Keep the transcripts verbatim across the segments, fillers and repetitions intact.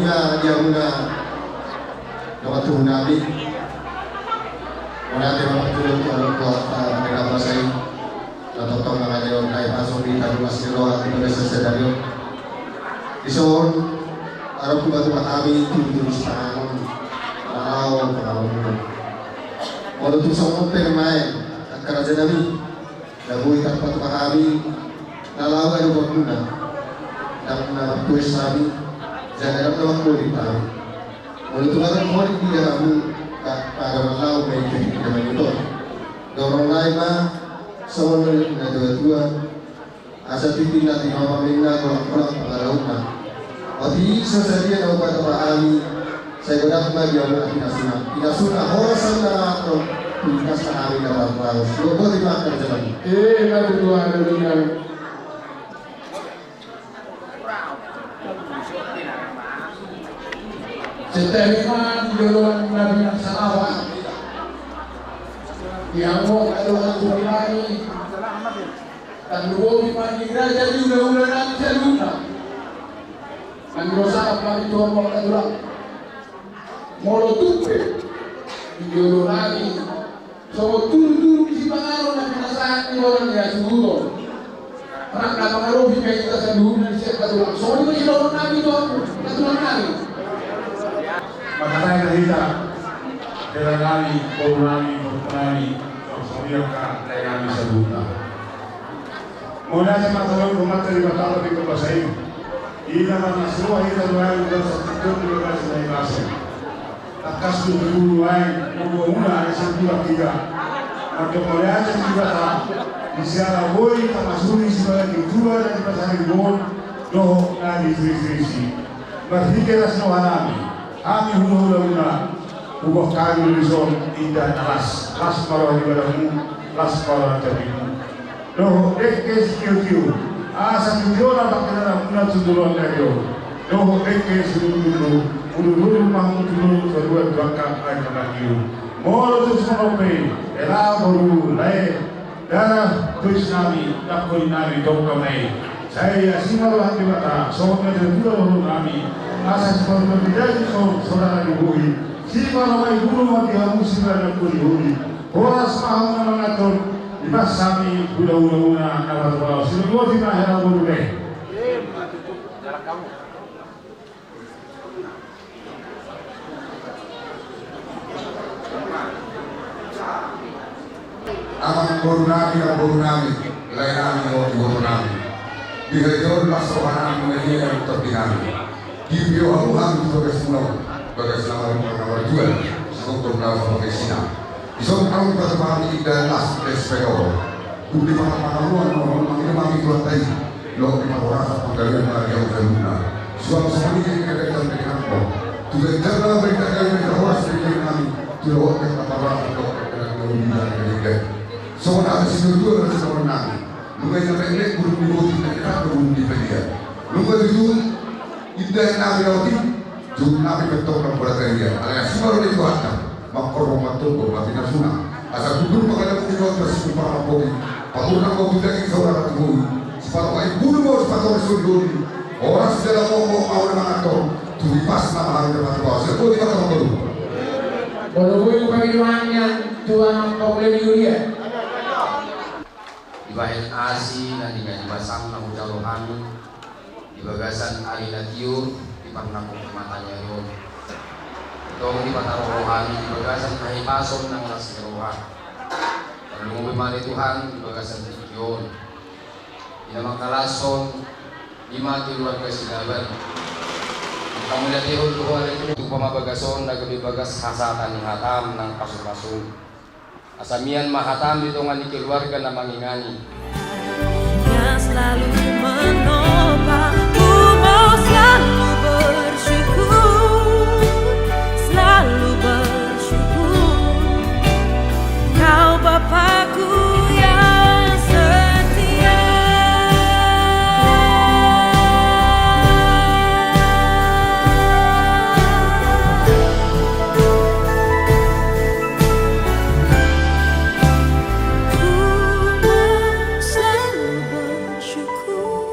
Ia, ia muna, nama tuhu nami. Muna te, nama tuhu, tuhu, tuhu, tuhu, tuhu, tuhu, tuhu, na tongtong na manjalo nai pasu di tanggung asi roha di bagasan sadari on. Dison, adong huboto hami tutu sipanganon, na laho panganon. Molo tung songon pe ma i, angka raja nami, na boi tarpatupa hami, na laho adong muna. Ndang na martues hami, jala ndang na marholit hami. Molo tung adong holit di hamu, pada ma laho ma i tu hita na mangido. Dorong nai ma songon na tua-tua. Asa tintin na tinopa ma inna, golanggolang pangalauna. Otik so sadia na hupatupa hami, sai godang ma di hamu na pinasuna. Pinasuna horas hamu na laho, pinasuna hami na laho. Botima angka raja nami. Eh, na tutu ada dengan. Setelah lima di joloan na binangsalawa. Di hamu angka dongan tulang nami. Tanggung boi ma di raja di hula-hula nami saluhutna. Nami do sangap nami tu hamu angka tulang. Molo tung pe di jolo nami songon tudu-tudu di sipanganon na pinasahat ni bona ni hasuhuton. Rap na mangaropi pe hita saluhutna di sian angka tulang. Songon i ma sidohonon nami tu hamu angka tulang nami. Manghatai ma hita, hela nami, boru nami, boru nami, songon i angka lae nami saluhutna. Mauliate ma tu Amanta Debata, Debata ni basa i. Ina ma na sua hita tu aek, tu aek, tu aek, tu aek. Tangkas tu tutu aek, tu aek, tu aek, tu aek. Mauliate ma tu Debata, di siala boi tamasuli sibaga tua na di pasaribu on, dohot na di Tristris i. Marhite las ni roha nami, hami hula-hula muna, huboan hami dison indahan na las, las ma roha ni badanmu, las ma roha ni tabingmu. Dohot dengke sitio-tio, asa tio-tio na pangkilalaan muna tu joloan ni ari on. Dohot dengke siulungunmu, ulungunmu ma hamu tu jolo saluhutna tu angka aek na manggiu. Molo tung songon on pe, hela boru, lae, dara, tois nami, nangkonin nami, tongka ma i. Sai asi ma roha ni Debata, songon na nidok ni boru nami, asa siparumaen ni daging dohot saudara ni bohi, siparumaen ni boru ma di hamu sibaga nangkonin holi. Horas ma hamu na manganhon, dipasahat hami hula-hula muna na patupahon. Songon i ma hela boru, lae. Amang boru nami, inang boru nami, lae nami, dohot iboto nami. Di hita on las roha nami, mauliate ma tu hami. Di pio hamu hami tu bagas muna, bagas na marjual, sitongtong na marjual. Dison hamu dipatupa hami indahan las, les pedoro. Dung dipangan-pangan on, mangido ma hami tu Tuhanta i, dohot di parhorasan panggabean ma di hamu saluhutna. Suang songon i di hita na gabe di hami. Tu ganjang na gabe di hami, horas di hami, tu dohot na parhorasan dohot na gabe di hami. Songon hata sinuan-tuan na sinuan nami. Nunga inna pekpek burung ni boti, na inna pekpek burung ni pelean. Nunga tutu indahan nami na otik. Jumlah ni petong na bola tarian. Alai asi ma roha ni Tuhanta. Mangkorhon mantong do mati na suna. Asa gundul pangalamu ni roha tu asi tu pangalamu. Pamurna ma tu daging saudara tu bohi. Siparumaen ni boru ma sipatoris ni holi. Horas jala mongmong ma hami na manganhon. Tu hipas na mahal na mati bawah. Siap boti mata mangolu. Molo boi ma pangidoan nian tu anak paula ni huria. Dibahen asi na denggan ni basam na hujalo hami. Di bagasan ari na tiur, di parnangkok ni mata ni ari on. Tong dipataruhon hami di bagasan hahipason nang las ni roha. Tarlumobi ma ale Tuhan di bagasan tingki on. Di na mangkalashon, i ma keluarga Silaban. Manghamauliatehon do ho ale Tuhan. Tupa ma bagas on na gabe bagas hasahatan ni hatam nang pasu-pasum. Asa mian ma hatam di tonga ni keluarga na mangingani. Yang selalu menopang, ku mau selalu bersyukur, selalu bersyukur. Kau Bapakku yang setia. Ku mau selalu bersyukur.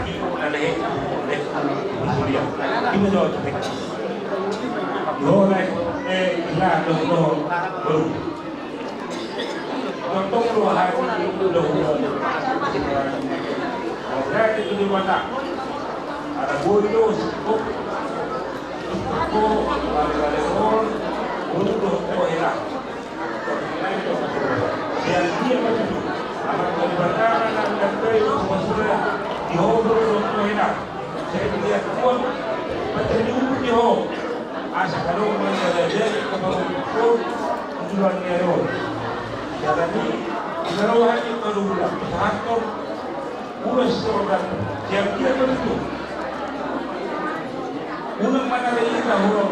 Jadi, na lehe, lehe, kuliah. Ima jo, di ho na, eh, ina, do, do, baru. Tongtong do hahang i, do, do. Jadi, tu di mata. Ada boi do, siko. Siko, bale-bale on, boi do, do, hela. Sian dia ma tutu. Anak dari batara nang dan bayu sama sura. Di ho do, do, do, hela. Sai dilihat tuan, pacari umur di ho. Asa kalau mau jadi, kalau umur, tujuan dia do. Jadi, kita rawat di kalau udah, kita atur. Ulos tu orang, tiap dia begitu. Ulos mana lagi tahu,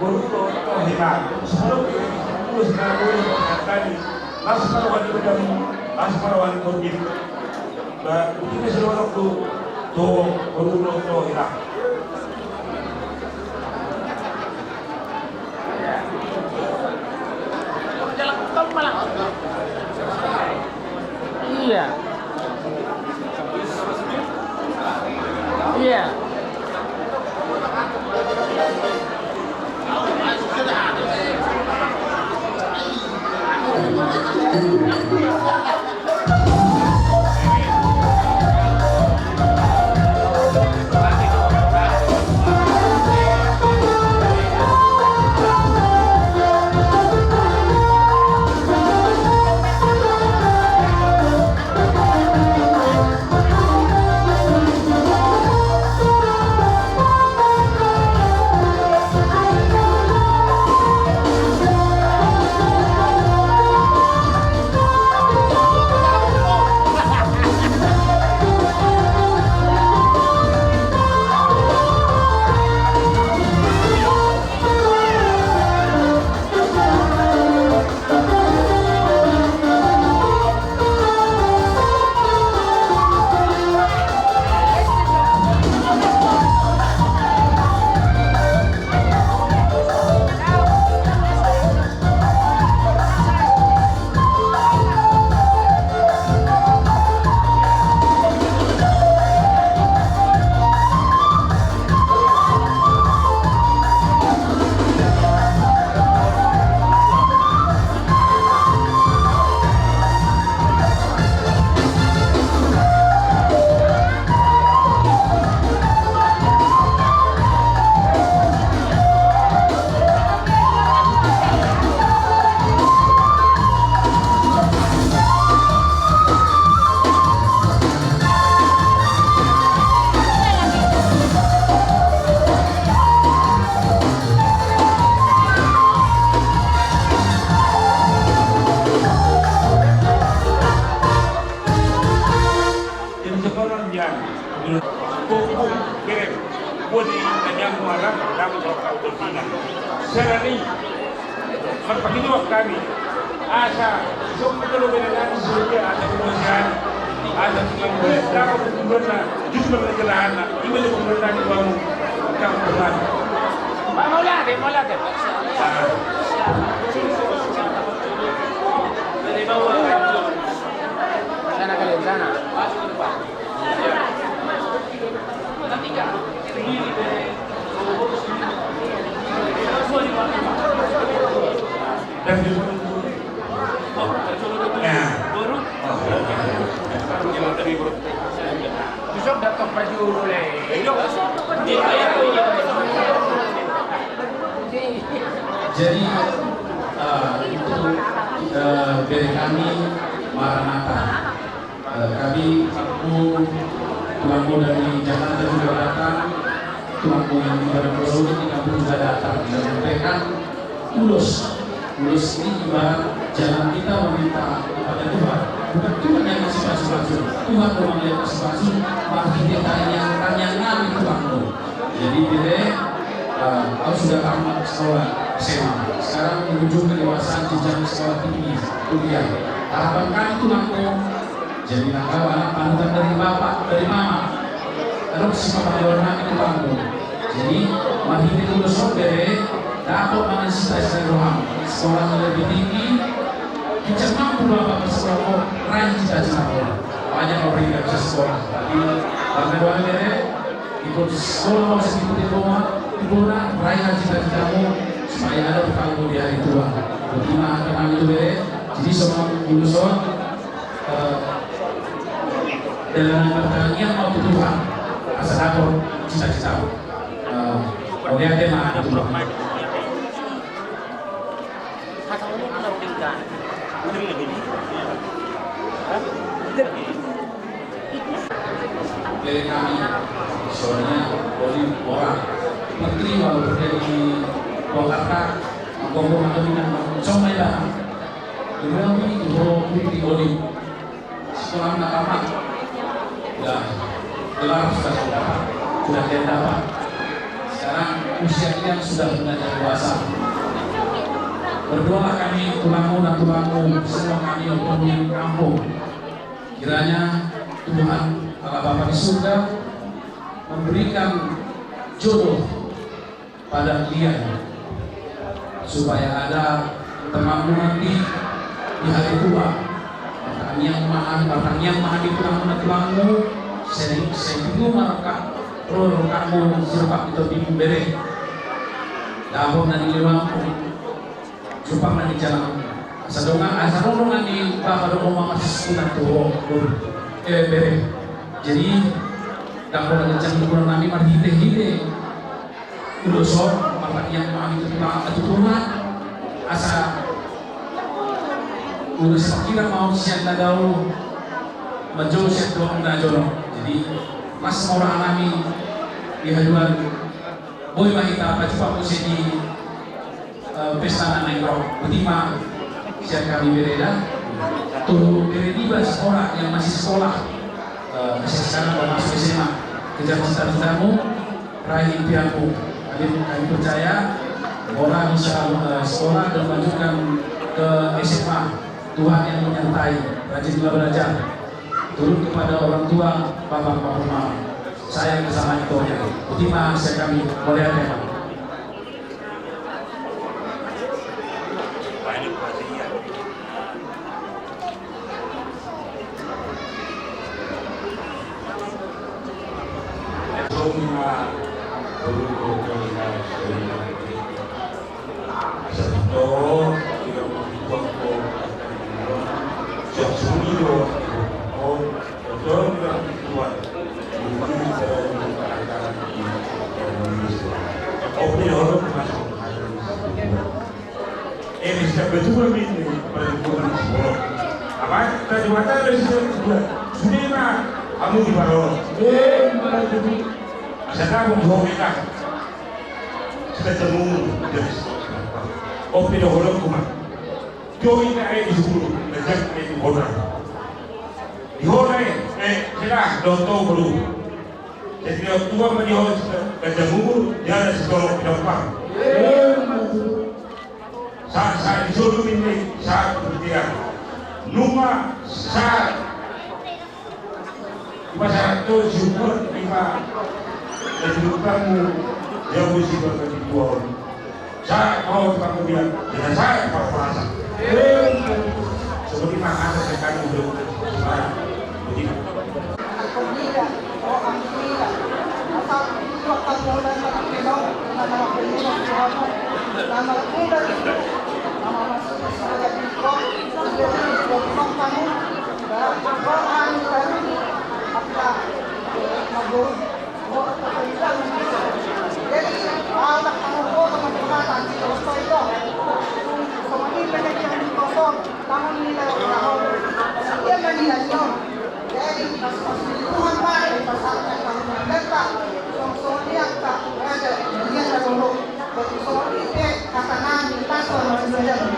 baru tu, oh, hebat. Sebelum kita ulos, kita ulos, tadi, las para wali udah, las para wali korbit. Ba, kita sudah waktu tu, baru tu, hebat. Iya. Iya. Secara ni, marpangidoan hami asa, so, kita lo beda lagi, so, dia ada kemanusiaan, ada tinggal boleh dapat kemudian, justru menjelahan, ibu itu kemudian di bawah kamu benar. Pak, mau lihat, mau lihat. Sana kalian, sana. Jadi, eh, itu, eh, bere kami Maranatha. Eh, kami, aku, tulangmu dari Jakarta juga datang, tulangmu yang di Padang Laut di kampung juga datang. Dan mereka ulos, ulos ini ibarat jalan kita meminta kepada Tuhan. Bukan Tuhan yang kasih pasu-pasu, Tuhan doang yang kasih pasu. Mari kita yang, yang nami tulangmu. Jadi, bere, eh, aku sudah tamat sekolah S M A. Sekarang menuju kedewasaan, jenjang sekolah tinggi, kuliah. Harapan kami, tulangmu, jadi nangkau anak panutan dari bapak, dari mama. Terus si papa doang nami tulangmu. Jadi, mari kita dulu sok, bere, dapot mangan sita-sita roham. Sekolah lebih tinggi, kita mampu bapak bersekolah, rai cita-cita. Banyak orang yang bisa sekolah. Tapi, bangga doang, bere, ikut sekolah, mau sedikit di rumah, di rumah, raihlah cita-citamu, supaya ada bekal di hari tua. Boti ma hata nami tu, bere. Jadi, songon ulos on, eh, dalam pertanian mau tu Tuhan, asa dapot cita-citamu. Eh, oke, ate ma, ate ma. Bere nami, soalnya Oli orang menteri, walaupun dia di Jakarta, ngomong atau tidak, cuma ya, beliau ini di Oli. Sekolah natamat. Ya, gelar sudah saya dapat, sudah saya dapat. Sekarang usia dia sudah menjadi dewasa. Berdoalah kami, tulangmu dan tulangmu, semua kami untuk di kampung. Kiranya Tuhan, Allah Bapa di surga, memberikan jodoh pada kalian, supaya ada temanmu nanti di hari tua. Martangiang ma hami, martangiang ma hami, tulangmu na tulangmu, sering sering maraka, roro kamu, sirupak itu di bere. Dapot na di lewangku, sirupak na di jalan. Asa dongan, asa roro na di bapa dohot mama, sesuna tu ho, eh, bere. Jadi, dapot na di jalan, kurang nami marhite-hite. Ulos on, martangiang ma hami tu Tuhan, tu Tuhan, asa ulos sangkira ma on sian na dao, manjou sian dohot na jolo. Jadi, las ma roha nami di haduan, boi ma hita pajumpang muse di, eh, pesta na naeng ro. Boti ma sian hami, bere, da. Tu bere niba sekolah, yang masih sekolah. Eh, sekarang mau masuk S M A, kejar cita-citamu, raih impianmu. Kami, kami percaya orang bisa, eh, sekolah dan melanjutkan ke S M A. Tuhan yang menyertai, rajinlah belajar, turut kepada orang tua, bapak, bapak, mama. Sayang bersama itu ya. Boti ma sian hami, mauliate ma. Oke, orang masuk. Eh, bisa betul ini, paling kurang sepuluh. Apa? Tadi mata ada bisa dua. Sudah, Pak. Kamu di mana? Eh, di mana tadi? Asa kamu di hotel lah. Sudah temu. Oke, dah, orang kuma. Joi na, eh, di sepuluh. Lejak, eh, di hotel. Di hotel, eh, kira, doto, bro. Jadi, tua ma di hos, Ganjang Ugur, dia ada si Torop Pidapang. Sa, sa, di solo ini, sa, dia. Nunga, sa, Ipasahat do syukur, ima, kehidupanmu, dia musi berkati Tuhan. Sa, kau tukang kemudian, dengan sa, tukang puasa. Seperti makanan sekali untuk semua. Begitu. Jadi, pas, pas di Tuhan, Pak, pas angka, song, song, lihat, Pak, ada, lihat, ada, dulu. Jadi, song, lihat, kata nami, pas, song, song, song.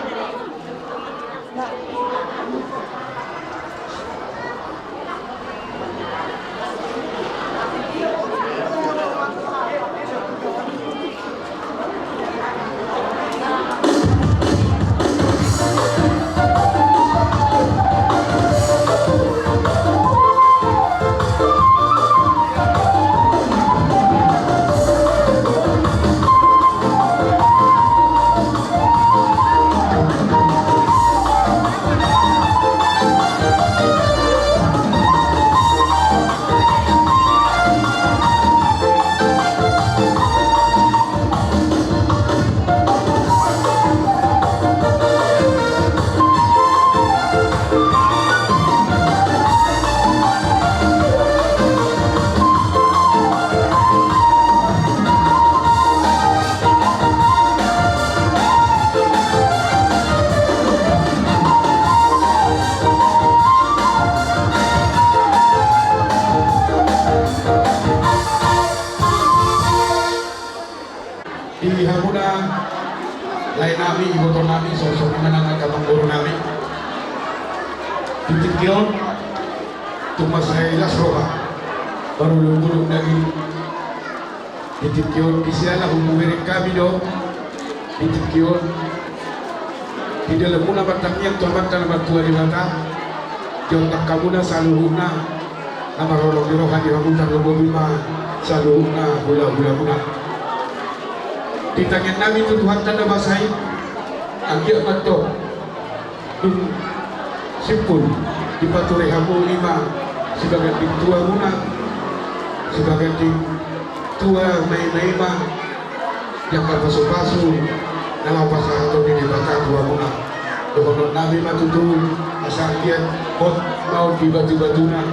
Di hamuna lae nami, iboto nami, songon i ma nang angka amangboru nami. Di tingki on tung mansai las roha, marulung-ulung daging. Di tingki on, di siala hubereng hami do di tingki on. Di dalanmuna martangiang tu Amanta na martua Debata, diontang hamuna saluhutna na marholong ni roha di hamu, tarlumobi ma saluhutna hula-hulamuna. Di tangiang nami tu Tuhanta na basa i, anggiat ma antong dung simpul dipature hamu i ma sibagas pintuamuna, sibagas pintua ma i ma i ma di angka pasu-pasu na laho pasahaton ni Debata tu hamuna. Dohonon nami ma tutu, asa anggiat hot ma on di batu-batuna,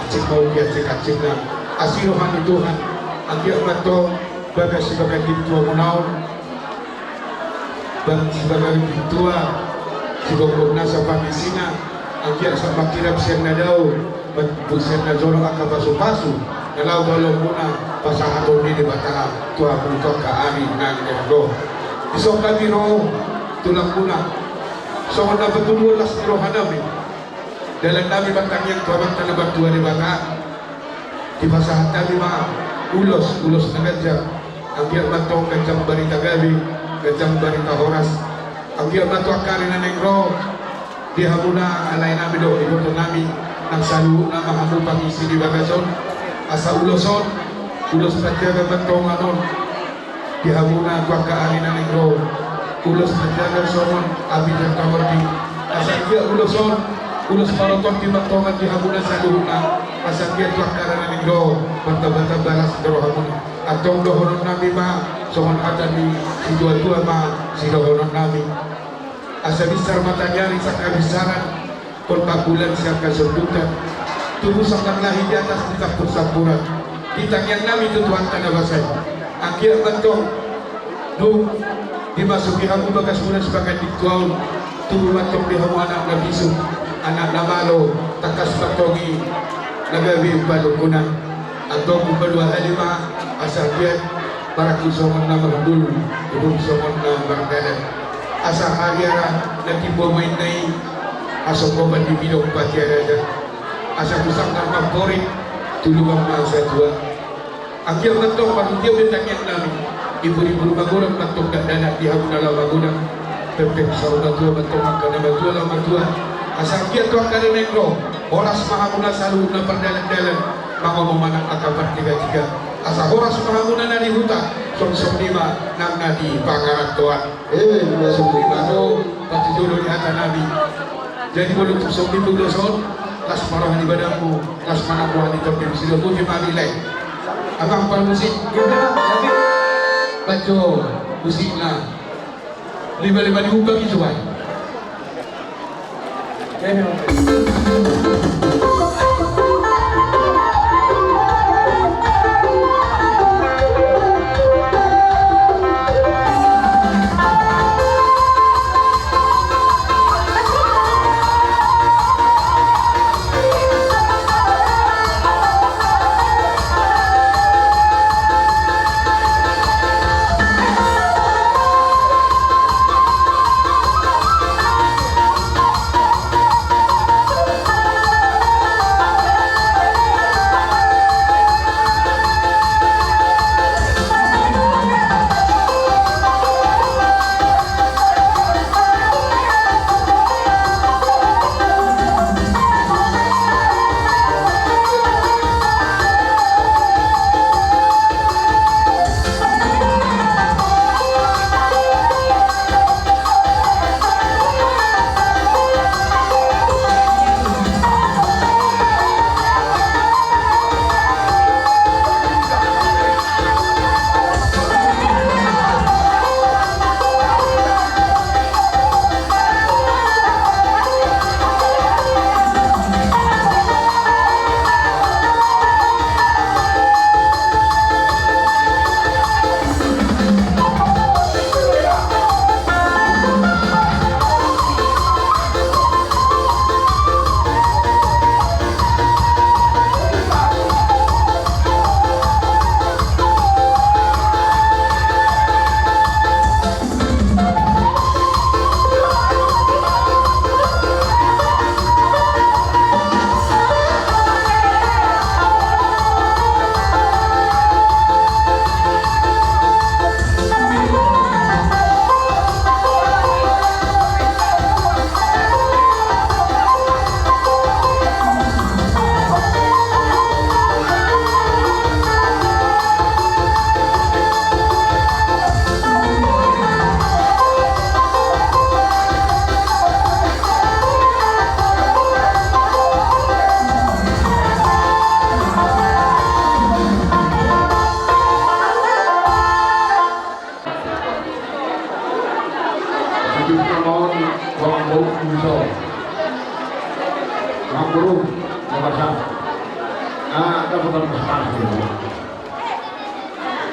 asing ma on di asing-asingna. Asi roha ni Tuhan, anggiat ma antong bagas sibagas pintuamuna on, bagas sibagas pintua, sigomgom nasa pangisina, anggiat sai mangkirap sian na dao, sian na jolo angka pasu-pasu na laho paholonmuna pasahaton ni Debata tu hamu tu angka ari na naeng ro. Dison hami ro, tulangmuna, songon na patuluhon las ni roha nami, dalan nami martangiang tu Amanta na martua Debata. Dipasahat hami ma ulos, ulos na ganjang. Anggiat ma antong ganjang barita gabe, ganjang barita horas. Anggiat ma tu angka ari na naeng ro, di hamuna lae nami dohot iboto nami, nang saluhutna ma hamu pangisi di bagas on. Asa ulos on, ulos panjaga ma antong on di hamuna tu angka ari na naeng ro. Ulos panjaga songon api jamita borngin. Asa anggiat ulos on, ulos parutonti ma antong di hamuna saluhutna. Asa anggiat tu angka ari na naeng ro, martamba-tamba las ni rohamuna. Antong dohonon nami ma songon hata ni situa-tua ma sidohonon nami. Asa binsar mataniari sian habinsaran, tolpa bulan sian hasondutan, tubu sanggar lahi di atas ni sampur-sampuran. Di tangiang nami tu Tuhanta na basa i, anggiat ma antong dung dimasuki hamu bagas bulan sibagas pintua on, tubu ma antong di hamu anak na bisuk, anak na malo, tangkas ma antong i na gabe panungkunan. Antong umpalua hali ma, asa anggiat maranggi songon na marhundul, uhum songon na mardalan. Asa hariara na timbo ma inna i, hasonggopan di bidong patia raja. Asa tu sanggar ma amporik, tu lubang ma satua. Anggiat ma antong marhite be tangiang nami, ibur-ibur magodang ma antong dakdanak di hamu na laho magodang. Pempek saur matua ma antong angka na matua laho matua. Asa anggiat tu angka na naeng ro, horas ma hamuna saluhutna pardalan-dalan, mangomom anak angka partiga-tiga. Asa horas ma hamuna na di huta, songon i ma nang na di pangarantoan. Eh, masuk. Songon i ma do patujolo ni hata nami. Jadi molo tung songon i pe ulos on, las ma roha ni badanmu, las ma nang roha ni tondimuna. Boti ma di lae. Abang, pal musik. Baco musikna. Lima-lima diumbang i suai.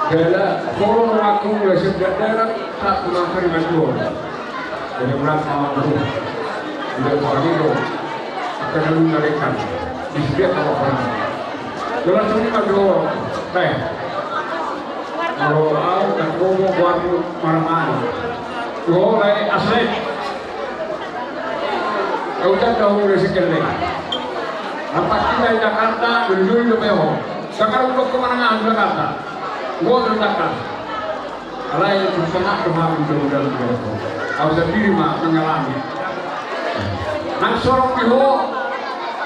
Jala, koro nunga ku mulai siap dakdanak, sahat tu nang sari matua. Jadi, mulak ma amangboru. Tidak pagi do. Akan lalu nalekan. Di sini apa pernah. Jelas ini mah do. Teh. Kalau au, tak mau buat marah-marah. Yo, lai, asli. Au, tak tahu rezeki lagi. Nampak kita di Jakarta, dulu-dulu di Jakarta. Sekarang udah kemana-mana Jakarta. Gua udah Jakarta. Alai, susah tu hami mudah-mudahan juga. Au sandiri ma mangalami. Nang sorong di ho,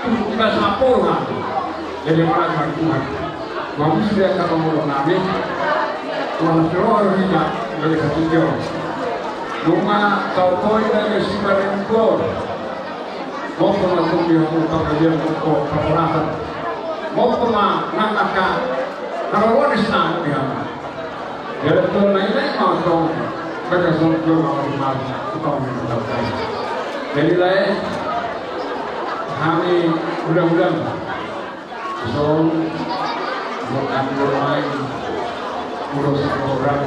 tu tiba sapul hami. Jadi, marhata Tuhan. Mamusu dia kata mulut nami. Tuhan suruh hita, dari satu jauh. Nunga tau koi dari si Barengko. Maupo ma tumbi hamu panggabean, maupo parhorasan. Maupo ma nang angka haroroan ni sinamot di hami. Jadi tong na i ma tong, bagas tong jolo ma tong. Jadi lae, hami mudah-mudahan. Son, buat kami bermain, ulos program,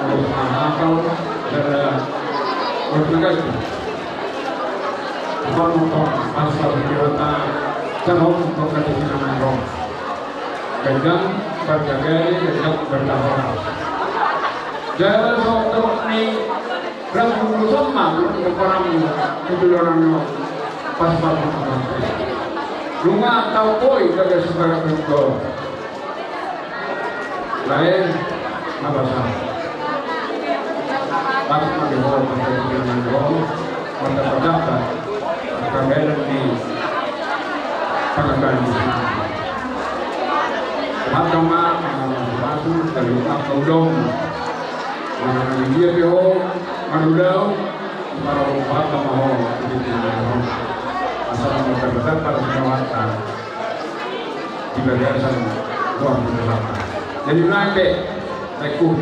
ulos mahapal, dan, eh, ulos negara. Bukan motor, asal kira-kira, jangan motor kata kita main rock. Ganjang, berjaga, ganjang, berdahoran. Jangan motor ni Rabu Mulu Somma, Mulu Param, Mulu Param, pas-pas. Nunga tau koi, kada sebarang bentuk. Lae, na basa. Pas ma di ho, pas ma di ho, mantap, mantap, mantap. Angka dalan ni panggabean di sana. Mantap ma, mantap, mantap, mantap, mantap. Mantap, mantap, mantap. Mantap, mantap, mantap. Asal mantap, mantap, mantap. Di bagasan ruang penjelasan. Jadi, nai pe, baikku.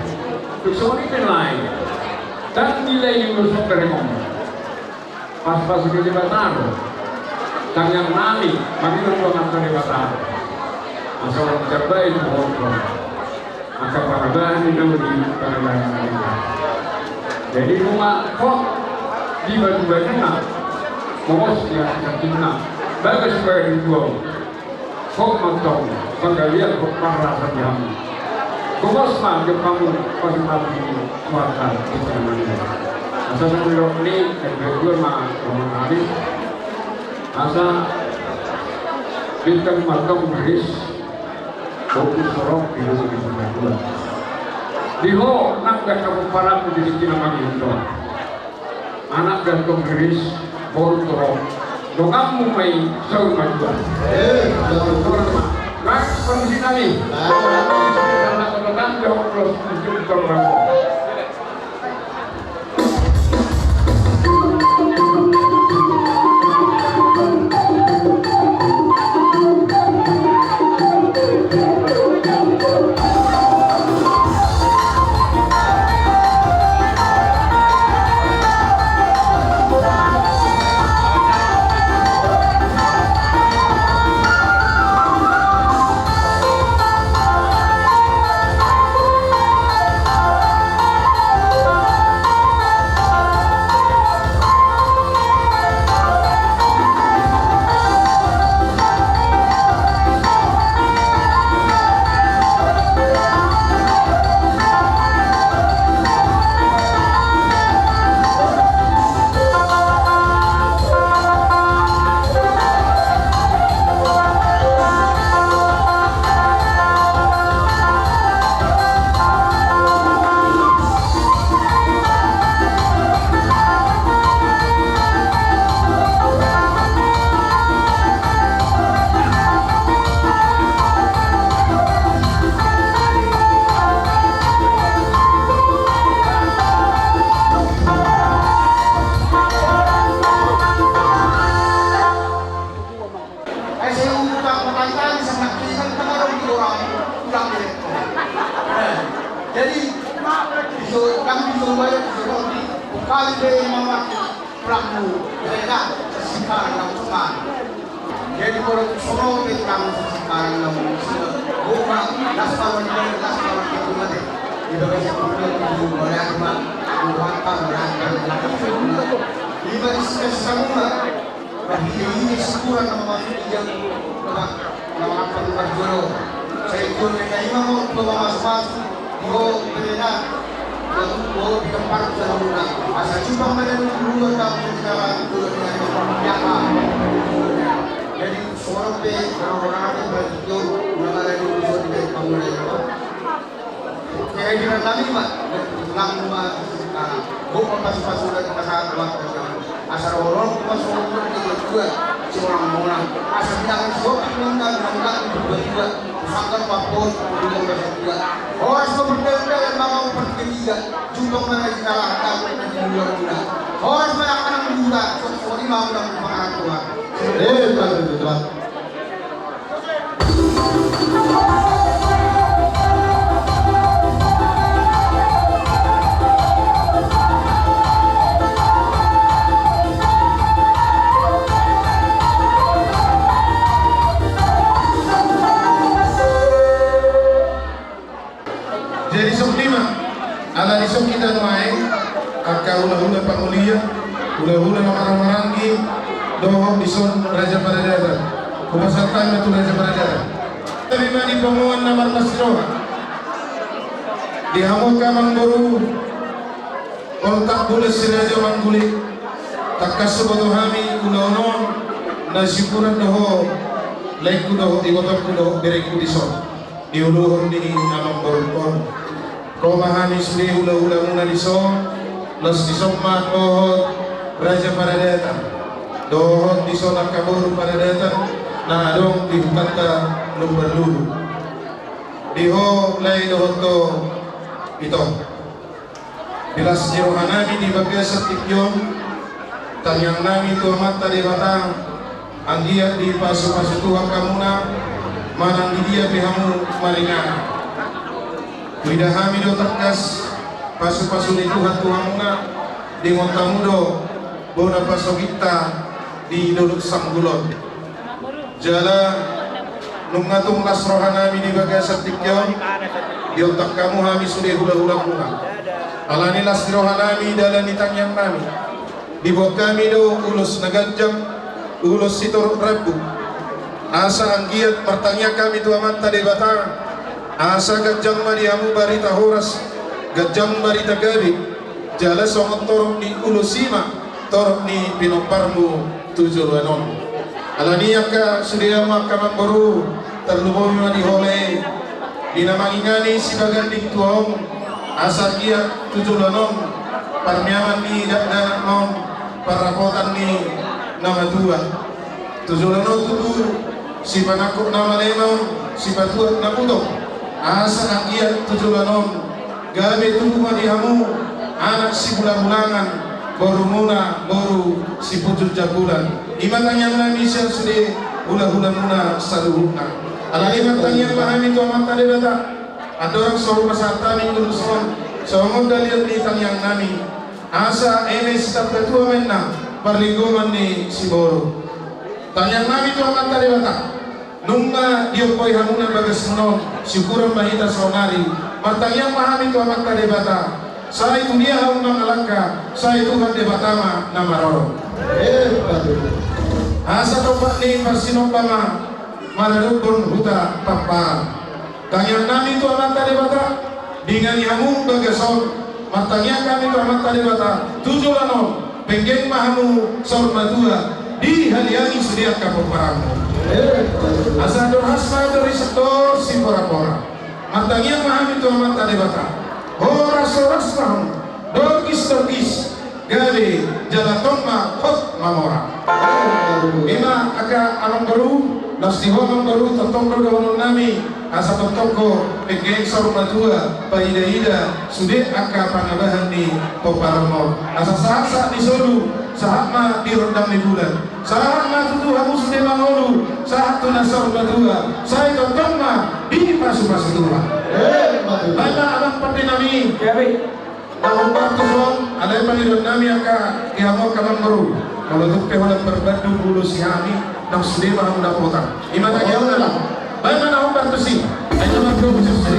Tuk songon i pe nai. Ndang dilehon do songon i. Pas-pas di Debata do. Tangiang nami, mangido tu Amanta Debata. Asa lam jambai tu ho. Angka panggabean ni nauli panggabean ni nauli. Jadi, nunga ho di batu-batuna. Mongos di angka tingna. Bagas bagas di tuau. Ho mantong, panggalian ho parasa di hamu. Gomos ma di hamu, pasupasu ni Tuhanta di tingki on. Asa songon i, dok ni, yang kedua ma, Roman Haris. Asa bintang mantong beris, fokus sorok di rumah di rumah dua. Di ho, nang dan kamu parak di tingki on. Anak gantong riris, boru torop. Donganmu ma i saur matua. Eh, saur matua. Ras kondisi nami. Ah. Anak gantong riris, boru torop. Ai sai utak matai tadi sama kikan tengah dong di orang ulang deh. Jadi, bisa, kan bisa bayar, bisa roti. Bukan deh, mama, pelaku. Ya, ya, sesika, yang cuma. Jadi, kalau semua orang pelaku sesika, yang cuma. Bukan, das tahun ini, das tahun ini, cuma deh. Di bagasan keluarga, itu, boleh, cuma. Bukan, kan, berangkat, berangkat. Di bagasan semua. Marhite i do syukuran na mamasu i jam, na mangapal marjolo. Sai jolo na ima ma tua mamasumasu, di ho bere na, na tu ho di tempat saluruna. Asa jumpang ma na di luar kampung sekarang, jolo na ima. Jadi, sorong pe, orang-orang pe, berarti jolo, ulang ada di luar, di pamulai, apa? Jadi, di dalam nami ma, ulang ma, ah, ho ma pasupasu na di pasahat, asa ro ro ma songon na di dua, songon na. Asa bilang songon na, bilang na di dua, sangkar papon, bilang na di dua. Horas ma berdalan-dalan, mama, pertiga, jumpang ma na di kalah, na di dua, dua. Horas ma na kanan dua, songon na, bilang na di pasahat, dua. Eh, betul, betul. Jadi songon i ma, ala dison hita nuaeng, angka hulahula pangulian, hulahula na marhahamaranggi, dohot dison raja paradaton. Hupasahat hami ma tu raja paradaton. Hami ma di pangomoan na marlas ni roha. Di hamu angka amangboru, Oltak Bulan Siraja Mangguli, tangkas huboto hami ulaon on, na syukuran do ho, laengku dohot ibotongku dohot berengku dison. Diuluhon ni amangborungkon. Ro ma hami sude hulahulamuna dison, laos dison ma dohot raja paradatan, dohot dison angka boru paradatan na adong di hutanta Lumban Luhut. Di ho lae dohot ho ito. Di las ni rohanami di bagasan tingki on, tangiangnami tu Amanta Debata, anggiat dipasupasu Tuhan hamuna, manang di dia pe hamu maringanan. Huida hami do tangkas pasupasu ni Tuhan tu hamuna, diingot hamu do bona pasogitta di Dolok Sanggulon. Jala nunga tung las rohanami di bagasan tingki on, diontak hamu hami sude hulahulamuna. Alani las ni rohanami, dalan ni tangiangnami, diboan hami do ulos na ganjang, ulos sitorop rambu. Asa anggiat martangiang hami tu Amanta Debata, asa ganjang ma di hamu barita horas, ganjang barita gabe, jala songon torop ni ulos i ma torop ni pinomparmu tu joloan on. Alani i angka sude hamu angka amangboru, tarlumobi ma di ho lae, di na mangingani sibaganding tua on, asa anggiat tu joloan on parniaman ni dakdanak ma on, parrapotan ni na matua. Tu joloan on tutu sipanangkok na male ma on, sipatuat na butong. Asa anggiat tu joloan on gabe tubu ma di hamu anak sibulangbulangan, borumuna boru sipunjung jambulan. I ma tangiangnami sian sude hulahulamuna saluhutna. Alani i martangiang ma hami tu Amanta Debata. Andorang so hupasahat hami ulos on, songon dalihan ni tangiangnami, asa eme sitamba tua ma inna parlinggoman ni siboru. Tangiangnami tu Amanta Debata, nunga diompoi hamuna bagasmuna on, siukuran ma hita saonari. Martangiang ma hami tu Amanta Debata, sai tu dia hamu mangalangka, sai Tuhan Debata ma na marorot. Asa tompak ni parsinomba ma maradophon huta Pamparan. Tangiangnami tu Amanta Debata, dingani hamu bagas on, martangiang hami tu Amanta Debata, tu joloan on, penggeng ma hamu saur matua, dihaliangi sude angka pomparanmu. Asa andor has ma andor i sator siporapora. Martangiang ma hami tu Amanta Debata, horashoras ma hamu, dorgisdorgis, gabe jala tong ma hot mamora. I ma angka amangboru, laos di ho amangboru, tongtong do dohononnami, asa tongtong ho penggeng saur matua, paidaida sude angka panambahan ni pomparanmu on. Asa sahat-sahat ni solu, sahat ma di rondang ni bulan, sahat ma tutu hamu sude mangolu, sahat tu na saur matua, sai tongtong ma dipasupasu Tuhan. Baen ma amang pandenami. Na hombar tuson, alai pangidoannami angka di hamu angka amangboru, molo tung pe holan marbandung ulos i hami, nang sude ma hamu dapotan. I ma tangiangna. Baen ma na hombar tusi. Ai na margogo tusi.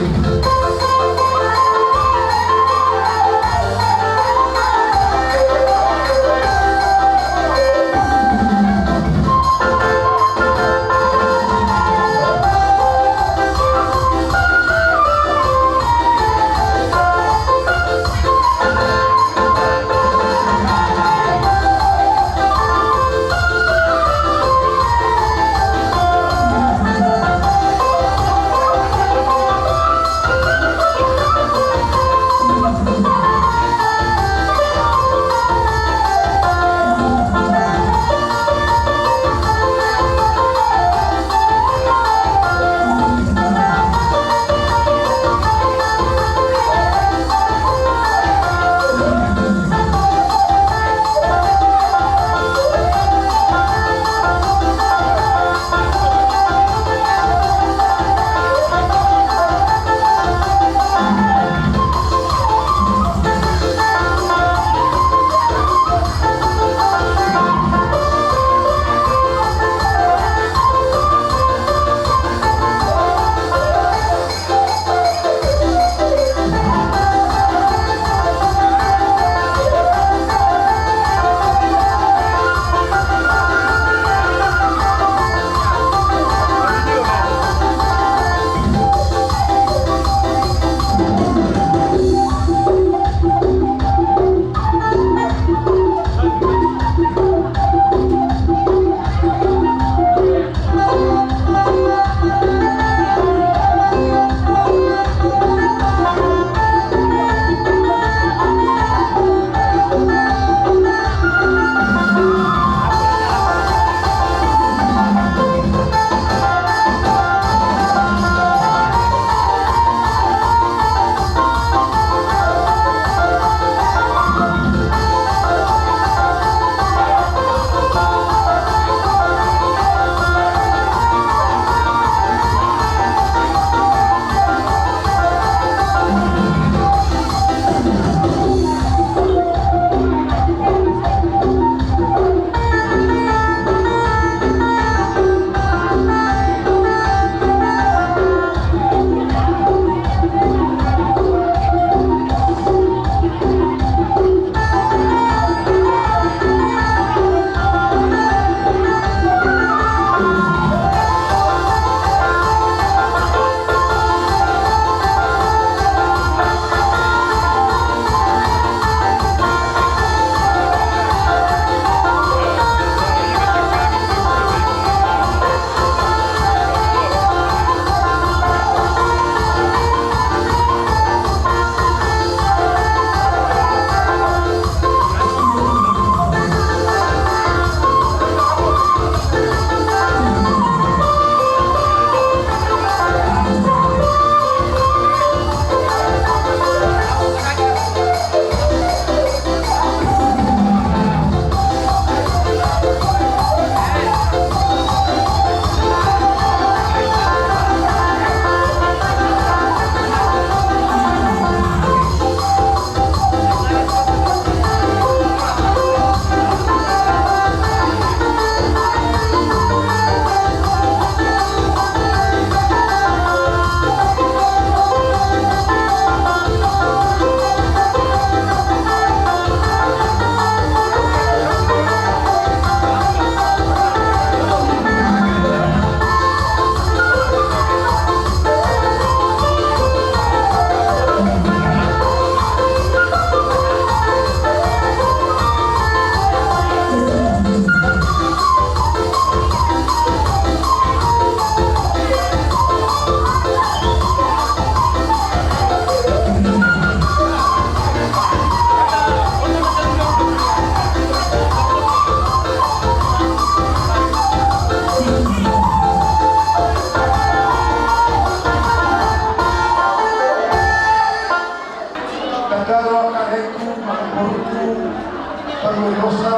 Pargogosna,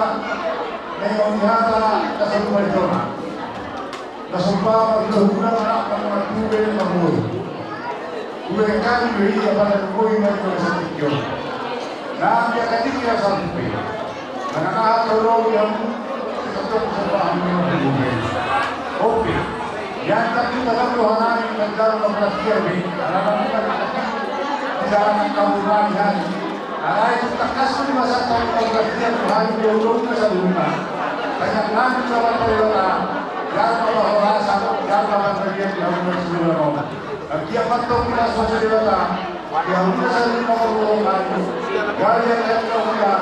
na ingot ni hata na saluhutna. Na somba ma hita hula anak na martube na marboru. Hula hami do i, apala nunga i ma hita na satingki on. Na angka tingki na saluhutna. Manang aha tolong yang tetap somba hami na marboru. Oke. Yang tak kita kan dohanami kan dalam perhatian ni. Anak-anak kita kan dalam kamu lagi hari. Alai tangkas ma sahat hami martangiang tu hamu di ulaon na saluhutna. Tangiang nami tu Amanta Debata, jala ma horas, jala ma panggabean di hamu na saluhutna. Anggiat ma antong pinasuan ni Debata di hamu na saluhutna, parboruon nami. Gabe angka na hula,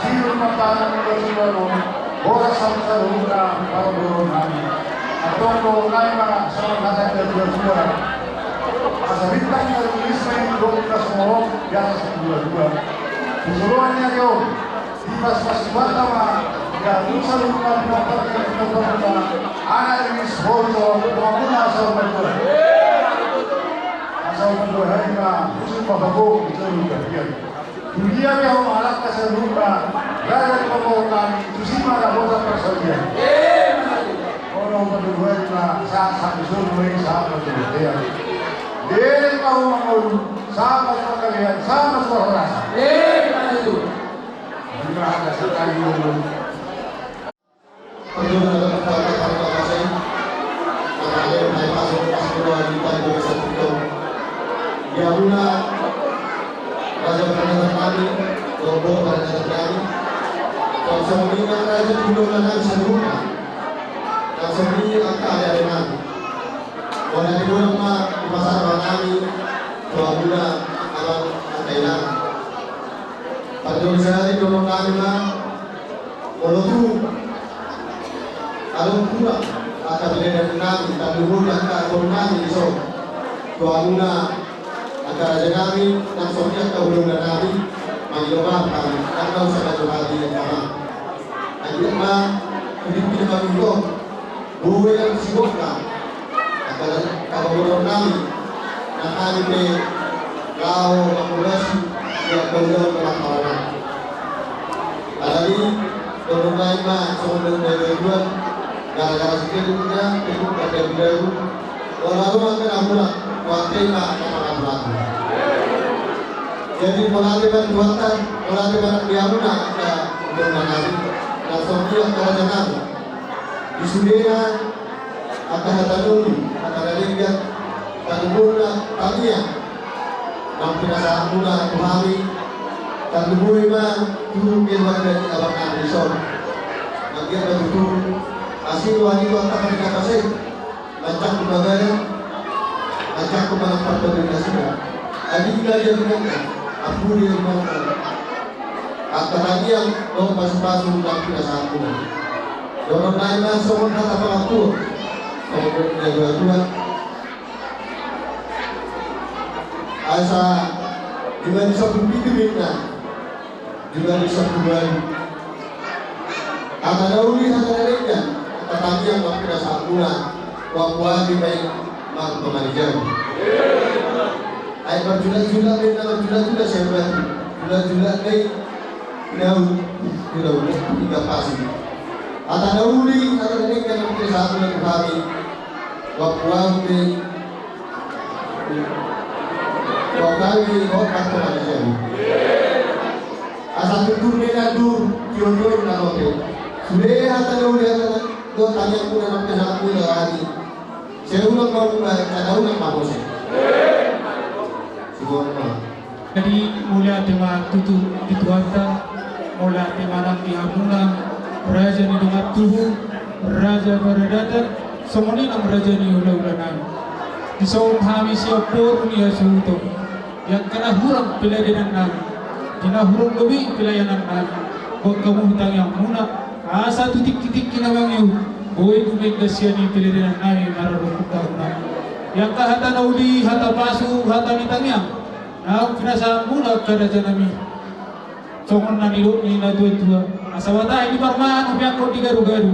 sirus ma panganan di hamu na saluhutna, horas hamu saluhutna parboruon nami. Antong dohonon nami ma songon hata ni natuatua. Asa bintang na riris ma i di dolok na songon on di atas ni dua-dua. Tu joloan ni ari on, dipasupasu Debata ma di hamu saluhutna, di hamu saluhutna, anak riris, boru, tongamuna saur matua. Asa umbahen ma husip ma pago di jolo ni tapian. Tudia pe ho halak na saluhutna, raja ni parboruon nami, tusi ma na bota parsaulian. Ono ma tuduhan na sahat sahat di solu, sahat ma tu bontean. Derek ma ho mangolu, sahat ma tu panggabean, sahat ma tu parhorasan. Ima hata sakali dulu. Parjolo na dapat kata kata kasih. Kata ale na ipasuk pasuk doa di tadi doa satu tahun. Di hamuna raja paradatan nami, dobo paradatan nami. Langsung ini raja di dulu nami saluhutna. Langsung ini angka ale ale nami. Bona di bona ma di pasar nami. Doa guna alam angka ilang. Parjolo sehari dono nami ma. Molo tung adong hurang angka peledan nami, tarlumobi angka boru nami dison. Tu hamuna angka raja nami, nang songon i angka hulahula nami, mangido maaf hami, nang na usaha jo hami angka ma. Anggiat ma, hidup kita kami hidup. Boi nang sigokna, angka na, angka pamoruon nami, na hami pe laho mangulasi di angka ulaon na marhahamaranggi. Alani, dohonon nami ma songon na dua-dua, gara-gara si Kedu punya, Kedu pada bidaru, molo adong angka na hurang, mauliate ma angka pangaturanta. Jadi mauliate ma di Tuhanta, mauliate ma di hamuna angka hulahula nami, nang songon i angka raja nami. Di sudena angka hata na uli, hata na denggan, tarlumobi tangiang naung pinasahatmuna tu hami, tarlumobi ma tu keluarga ni abang nami dison. Anggiat ma tutu asi roha ni Tuhanta ma di na pasai, manjangkon ma badan, manjangkon ma na parpadu ni nasida. Adinda di abinganna, ampuni di abinganna. Angka tangiang dohot pasupasu naung pinasahatmuna. Dohonon nami ma songon hata pangantuon, songon na dua-dua. Asa jumadi sampulu pitu minna, jumadi sampulu ualu. Hata na uli, hata na denggan, hata tangiang naung pinasahatmuna, huampu hami ma i martonga ni jabu. Ai marjulak-julak ma i, na marjulak-julak sian batu. Julak-julak ma i, na ul-, na ul-, ikan pasi. Hata na uli, hata na denggan naung pinasahatmuna tu hami, huampu hami ma i, huampu hami ma i martonga ni jabu. Asa tutur ni na dur, tiondor na lote. Sude hata na uli, hata na, dohot tangiangmuna naung pinasahatmuna tu hami. Sai unang ma muse, sai unang ma muse. Sibon ma. Jadi mauliate ma tutu di Tuhanta, mauliate ma nang di hamuna raja ni dongan tubu, raja paradatan, songon i nang raja ni hulahula nami. Dison hami sian boru ni hasuhuton. Di angka na hurang peledanan nami, di na hurang lobi pelayanan nami, boan hamu tangiangmuna, asa tu tingki-tingki na mangihut, boi dumenggan sian i peledanan nami mararokut tahuna. Di angka hata na uli, hata pasu, hata ni tangiang naung pinasahatmuna angka raja nami. Songon na nidok ni na tua-tua, asa batahi di parmahan, hupeakkon di garu-garu.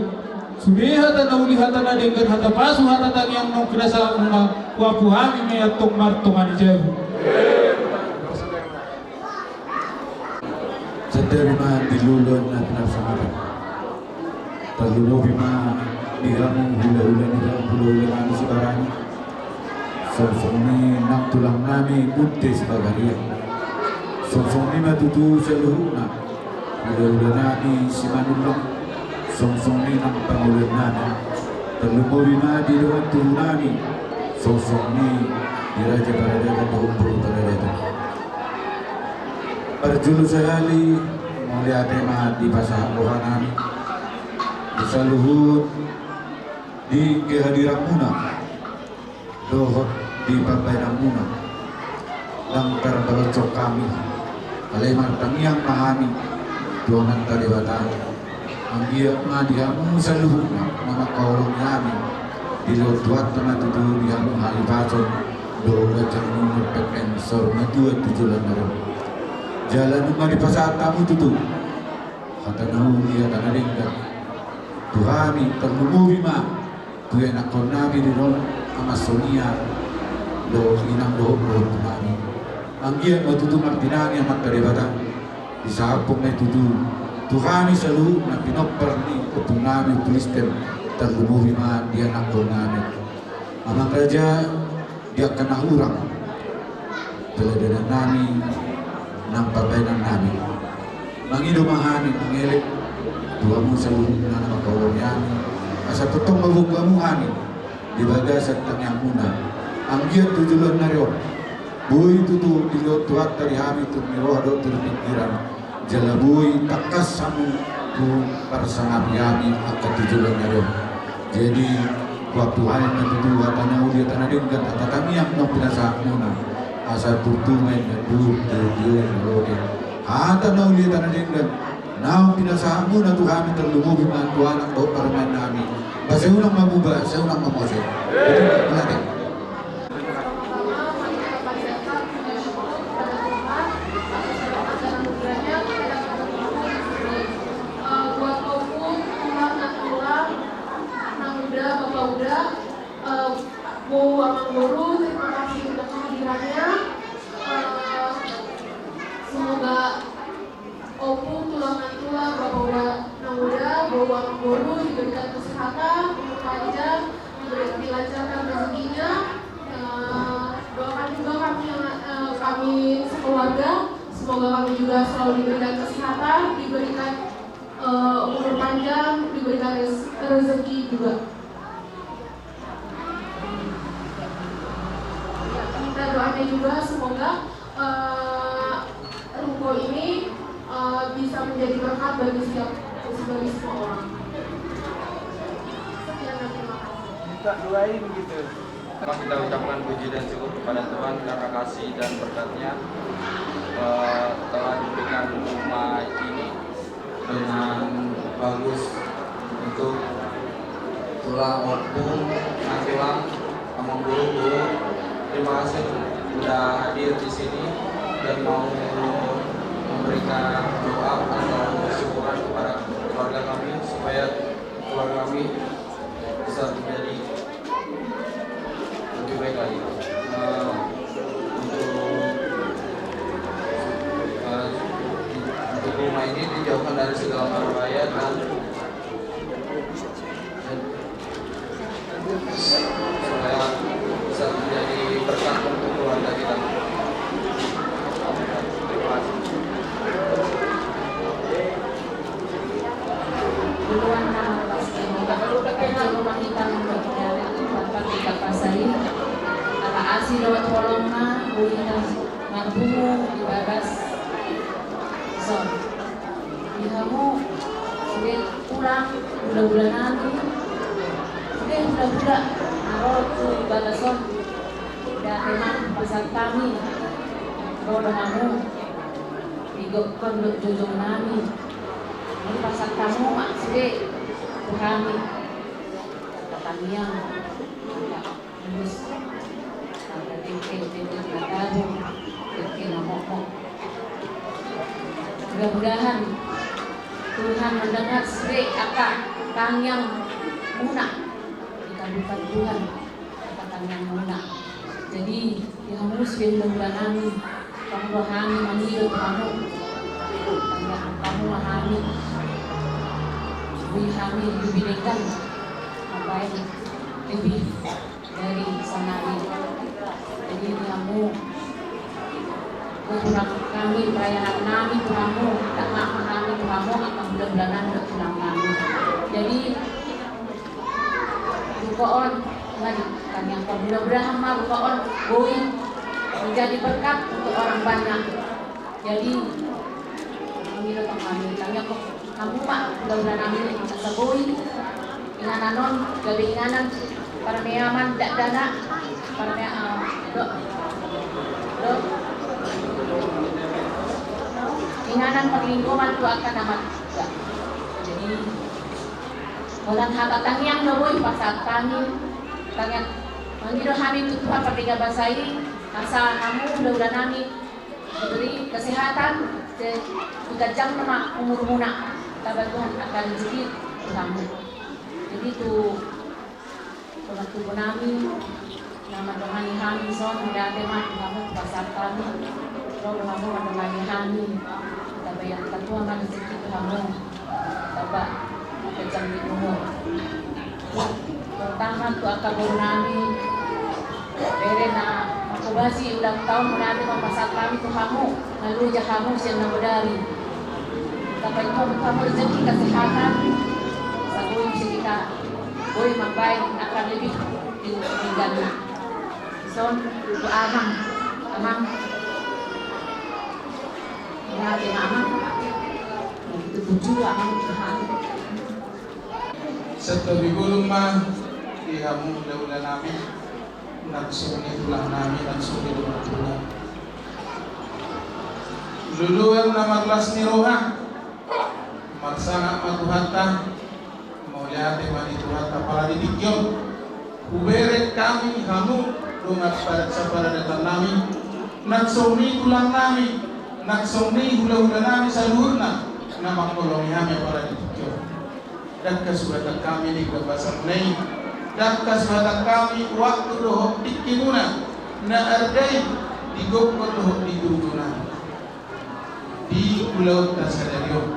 Sude hata na uli, hata na denggan, hata pasu, hata tangiang naung pinasahatmuna, huampu hami ma i antong martonga ni jabu. Sai Tarima di luluan na pinarsangapan. Tarlumobi ma di hamu hulahula ni hulahula nami Sibarani. Songsong ni nang tulang nami Bonte Sibagariang. Songsong ni ma tutu saluhutna hulahula nami Simanullang. Songsong ni nang panguluan nami. Tarlumobi ma di dongan tubu nami. Songsong ni di raja paradaton dohot boru paradaton. Parjolo sahali mauliate ma dipasahat roha nami di saluhut di kehadiranmuna dohot di pambahenanmuna. Ndang tarbalonjong hami, alai martangiang ma hami tu Amanta Debata. Anggiat ma di hamu saluhutna na mangkaholongi hami, dilehon Tuhanta ma tutu di hamu hahipason dohot ganjang ni umur pengpeng saur matua tu joloan na ro. Jala nunga dipasahat hamu tutu hata na uli hata na denggan tu hami, tarlumobi ma tu ianakhon nami di ron, Ama Sonia dohot inang dohot boru nami. Anggiat ma tutu martinangi Amanta Debata, disahaphon ma i tutu tu hami saluhutna pinompar ni ompung nami Kristen, tarlumobi ma di ianakhon nami. Amang raja, di angka na hurang, teladanan nami nang pambahenan nami. Mangido ma hami mangelek tu hamu saluhutna na mangkaholongi hami, asa tongtong manggohi hamu hami di bagasan tangiangmuna. Anggiat tu joloan na ro on boi tutu dilehon Tuhanta di hami tur ni roha dohot tur ni pingkiran, jala boi tangkas hamu tu parsangapi hami angka tu joloan na ro on. Jadi, huampu hami ma tutu hata na uli hata na denggan, hata tangiang naung pinasahatmuna, asa turtu ma i na dua tu joloan na ro on. Hata na uli hata na denggan naung pinasahatmuna tu hami, tarlumobi ma tu anak dohot parumaen nami. Ba sai unang mamuba, sai unang mamose. Jadi, mauliate. Pertama-tama, mari kita panjatkan puji syukur kepada Tuhan atas segala anugerahnya kepada kita semua di sini. Eh, buat Ompung, Tulang, Nantulang, Nang Uda, Bapa Uda, eh, Boru, Amang Boru, terima kasih untuk kehadirannya. Eh, semoga Ompung, Tulang, Nantulang, Bapa Uda, Nang Uda, Boru, Amang Boru diberikan kesehatan, umur panjang, diberi, dilancarkan rezekinya. Eh, doakan juga kami yang, eh, kami sekeluarga, semoga kami juga selalu diberikan kesehatan, diberikan, eh, umur panjang, diberikan rez-, rezeki juga. Minta doanya juga semoga, eh, ruko ini, eh, bisa menjadi berkat bagi setiap, bagi semua orang. Sekian dan terima kasih. Minta doain gitu. Pertama kita ucapkan puji dan syukur kepada Tuhan karena kasih dan berkatnya, eh, telah diberikan rumah ini dengan bagus untuk Tulang, Ompung, Nantulang, Amang Boru, Boru. Terima kasih sudah hadir di sini dan mau memberikan doa atau syukuran kepada keluarga kami supaya keluarga kami bisa menjadi lebih baik lagi. Eh, untuk, eh, untuk rumah ini dijauhkan dari segala mara bahaya dan, dan supaya bisa menjadi berkat untuk keluarga kita. Terima kasih. Duluan na pasti muka. Jolo ma hita manggohi dapat kita pasai. Ala asi dohot holongna, boi hita marpungu di bagas son. Di hamu sude tulang, hulahula nami, sude hulahula na ro tu bagas on. Date ma pasahat hami ro do hamu di gokhon dohot jojong nami. Dipasahat hamu ma sude tu hami angka tangiang, angka tulus, angka dengke, dengke na tabo, dengke na mokmok. Mudah-mudahan Tuhan mendengar sude angka tangiangmuna, dikabulkan Tuhan angka tangiangmuna. Jadi, di hamu sude hulahula nami, tong do hami mangido tu hamu. Tangiang Kami diberikan apa ini lebih dari sehari. Jadi, di hamu, kekurangan kami, perayaan nami tu hamu, tak maaf nami tu hamu, akan bulan-bulanan untuk tulang kami. Jadi, buka on, mari kami akan mudah-mudahan mah buka on, boi menjadi berkat untuk orang banyak. Jadi, kami datang kami, kami akan Hamu ma, mudah-mudahan nami asa boi inganan on gabe inganan parmeaman dakdanak, parmea, eh, do, do, inganan parlinggoman tu angka na marga. Jadi, holan hata tangiang do boi pasahat hami. Tangiang, mangido hami tu Tuhan pardenggan basa i, asa hamu mudah-mudahan nami diberi kesehatan, se-, diganjang nama umurmuna, taba Tuhan angka rezeki tu hamu. Jadi tu pembantu nami na mandongani hami son, mauliate ma tu hamu pasahat hami. Ro do hamu mandongani hami, taba yang ketua ma rezeki tu hamu, taba kencang di umur. Pertama tu angka boru nami, bere na mangkobasi ulang tahun, mauliate ma pasahat hami tu hamu, na loja hamu sian na bodari. Taba i tu hamu rezeki, kesehatan, asa boi bisa kita boi mambaen angka lebih di, di ganna. Son tu amang, amang. Mauliate ma amang. Itu bucu amang, amang. Santabi bolon ma di hamu hulahula nami, nang songon i tulang nami, nang songon i dongan tulang. Luluan na marlas ni roha, marsangap ma Tuhanta, mauliate ma di Tuhanta pala di tingki on hubereng hami hamu dongan pa-, saparadaton nami, nang songon i tulang nami, nang songon i hulahula nami saluhutna na mangholongi hami pala di tingki on. Ndang hasuhatan hami di gabasan na i. Ndang hasuhatan hami waktu dohot tingkimuna na ardai di gokhon dohot di turpukna di ulaonta sadari on.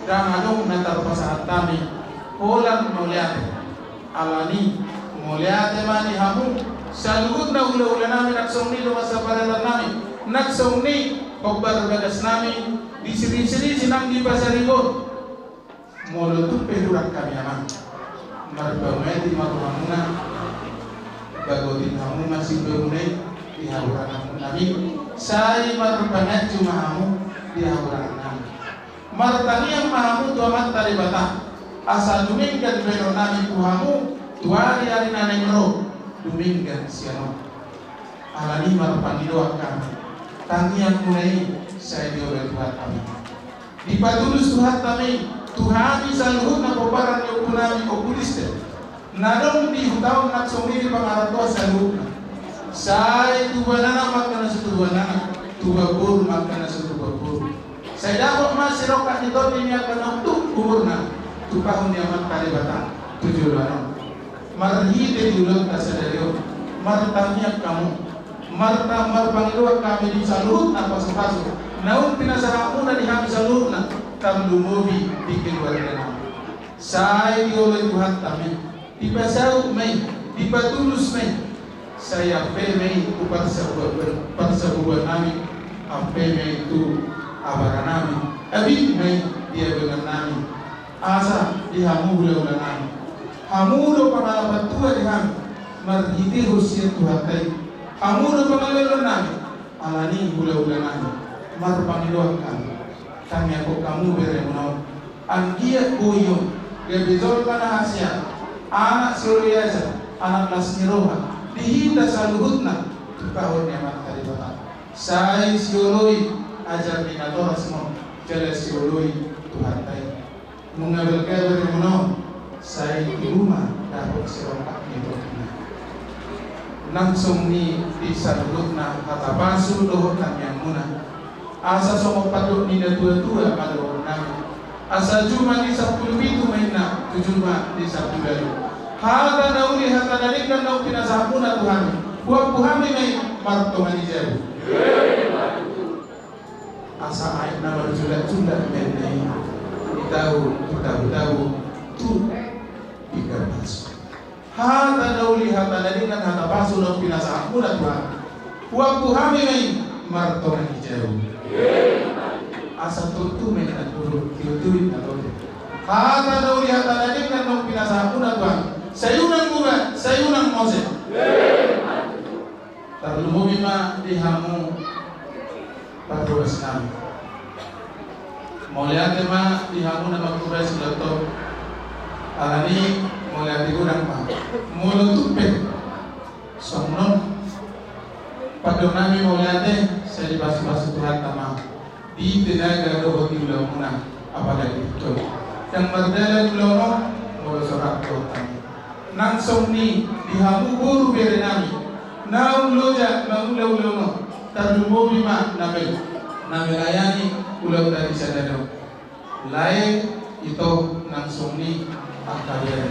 Ndang adong na tarpasahat hami holan mauliate. Alani, mauliate ma di hamu saluhutna hulahula nami, nang songon i dongan saparadaton nami, nang songon i hombar bagas nami di Siri-siri sinang di Pasaribu on. Molo tung pe hurang hami amang, marpaung-aung ma rohamuna, bagotin hamu ma siubeon i di hahurangan nami, sai marpanganju ma hamu di hahurangan nami. Martangiang ma hamu tu Amanta Debata asa dumenggan bahenon nami tu hamu tu ari-ari na naeng ro, dumenggan sian on. Alani marpangidoan hami, tangiangmuna i sai dioloi Tuhanta ma i. Dipatulus Tuhanta ma i tu hami saluhutna pomparan ni ompu nami, Ompu Listen, na adong di huta on, nang songon i di pangarantoan saluhutna. Sai tubuan anak ma angka na so tubuan anak, tubuan boru ma angka na so tubuan boru. Sai dapot ma sirongkap ni tondi ni angka na tuk umurna, tumpahon ni Amanta Debata tu joloan on. Marhite di ulaonta sadari on, martangiang hamu, marta-, marpangidoan hami di saluhutna pasupasu naung pinasahatmuna di hami saluhutna, tarlumobi di keluarga nami. Sai dioloi Tuhanta ma i, dipasaut ma i, dipatulus ma i. Sai ampe ma i tu parsaburuan, parsaburuan nami, ampe ma i tu abara nami, abit ma i di abangan nami. Asa di hamu hulahula nami, hamu do pangalapan tua di hami, marhitehon sian Tuhanta i, hamu do pangalualuan nami. Alani hulahula nami, marpangidoan hami, tangiangkon hamu beremuna on, anggiat boi on gabe jolma na hasea, anak sioloi aja, anak las ni roha di hita saluhutna, tumpahon ni Amanta Debata. Sai sioloi ajar ni natoras ma on, jala sioloi Tuhanta i. Nunga balga beremuna on, sai tubu ma dapot sirongkap ni tondina. Nang songon i di saluhutna hata pasu dohot tangiangmuna. Asa songon pandok ni natua-tua ma dohononnami. Asa juma ni sampulu pitu ma inna tu juma ni sampulu ualu. Hata na uli, hata na denggan naung pinasahatmuna tu hami, huampu hami ma i martonga ni jabu. Asa aek na marjulak-julak ma inna i. Tahu, tahu, tahu, tu, tiga belas. Hata na uli, hata na denggan, hata pasu naung pinasahatmuna Tuhan. Huampu hami ma i martonga ni jabu. Asa tutu ma i na turu, tiutuin na tote. Hata na uli, hata na denggan naung pinasahatmuna Tuhan. Sai unang muba, sai unang mose. Tarlumobi ma di hamu parhobas nami. Mauliate ma di hamu na manghobasi dohot. Alani mauliate godang ma. Molo tung pe songon on, pandok nami mauliate, sai dipasupasu Tuhanta ma di tenaga dohot di ulaonmuna, apalagi di ulaon. Ndang mardalan ulaon on molo so rap dohot hami. Nang songon i di hamu boru bere nami naung loja mangula ulaon on, tarlumobi ma na mel-, na melayani ulaonta di sada on. Lae, ito, nang songon i angka bere.